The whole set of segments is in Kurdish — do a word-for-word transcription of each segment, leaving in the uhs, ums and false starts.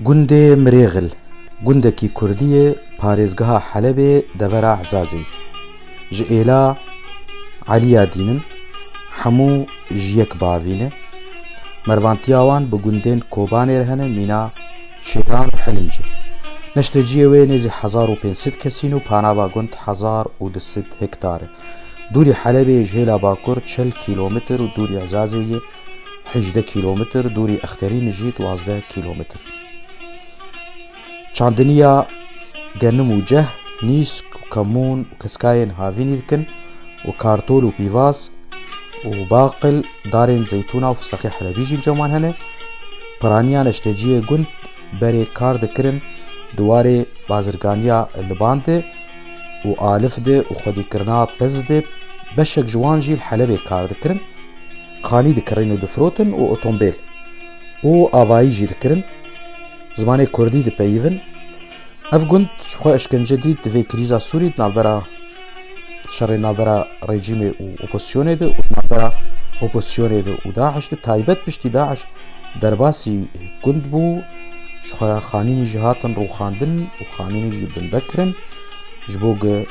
Gundê Mirêxil, gundekî kurdî ye, parêzgeha Helebê, devera Ezazê. Ji êla Eliya dînin, hemû ji yek bavî ne. Mervantiya wan bi gundên Kobanê re hene, mîna Şêran û Hilincê. Neşteciyê wê nêzî hezar û pênc sed kesîn û panava gund hezar û du sed hektar e. Dûrî Helebê ji hêla bakur çil kîlometr û dûrî Ezazê yê hejdeh kîlometr, dûrî Exterînê jî duwazdeh kîlometr. Çandiniya genim û ceh, nîsk û kemûn û keskayên havînî dikin û kartol û pîvaz û baqil, darên zeytûna û fistexê Helebî jî li cem wan hene. Piraniya neşteciyê gund berê kar dikirin di warê bazirganiya Liban de û alif de û xwedîkirina pez de. Beşek ji wan jî li Helebê kar dikirin. Xanî dikirîn û difirotin û otombêl û avayî jî dikirin. Zimanê kurdî dipeyivin. Ev gund ji xwe eşkence dît di vê krîza Sûrî, di navbera şerê navbera rejîmê û opozisyonê de û di navbera opozisyonê de û DAIŞ de, taybet piştî DAIŞ derbasî gund bû. Ji xwe xanînî jî hatin rûxandin û xanînî jî binbe kirin, ji bo ku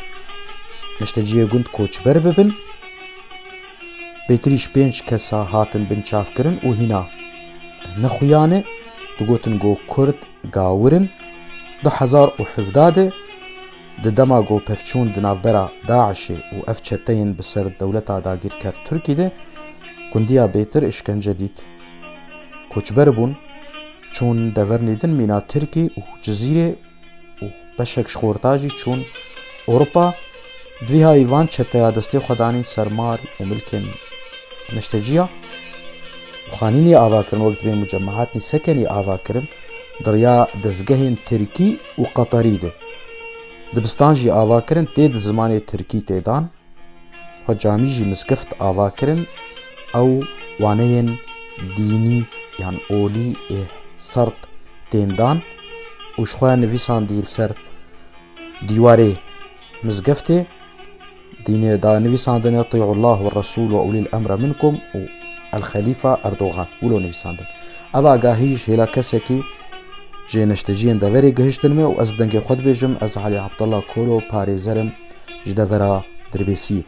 neşteciyê gund koçber bibin. Bêtirî ji pênc kesa hatin binçavkirin û hîna nexuyane, digotin ku Kurd gawir in. Du hezar û hevdeh de, di dema ku pevçûn di navbera DAIŞê û ev çeteyên bi ser dewleta dagîrker Tirkî de, gundiya bêtir îşkence dît. Koçber bûn, çûn devernê din, mîna Tirkî û Cizîrê û beşek ji xorta jî çûn Ewropa. Di vî hayî van çeteya destê xwe danîn ser mal û milkên neşteciya û xanînê ava kirin, wek dibên mucemahatnî sekenî ava kirin, di riya dezgehên tirkî û qeterî de. Dibistan jî ava kirin, tê di zimanê tirkî tê dan. Xwe camî jî mizgift ava kirin, ew waneyên dînî yan olî ê sert tên dan û ji xwe nivîsandî li ser dîwarê mizgiftê, dînê da nivîsandine, "Eti'ullah ve Resul ve ulil emre minkum" û "El Xelîfa Erdogan", wilo nivîsandin. Ev agahî ji hêla kesekî ji neşteciyên deverê gihiştin me û ez dengê xwe dibêjim, ez Elî Abdullah Kolo, parêzer im ji devera Dirbêsiyê.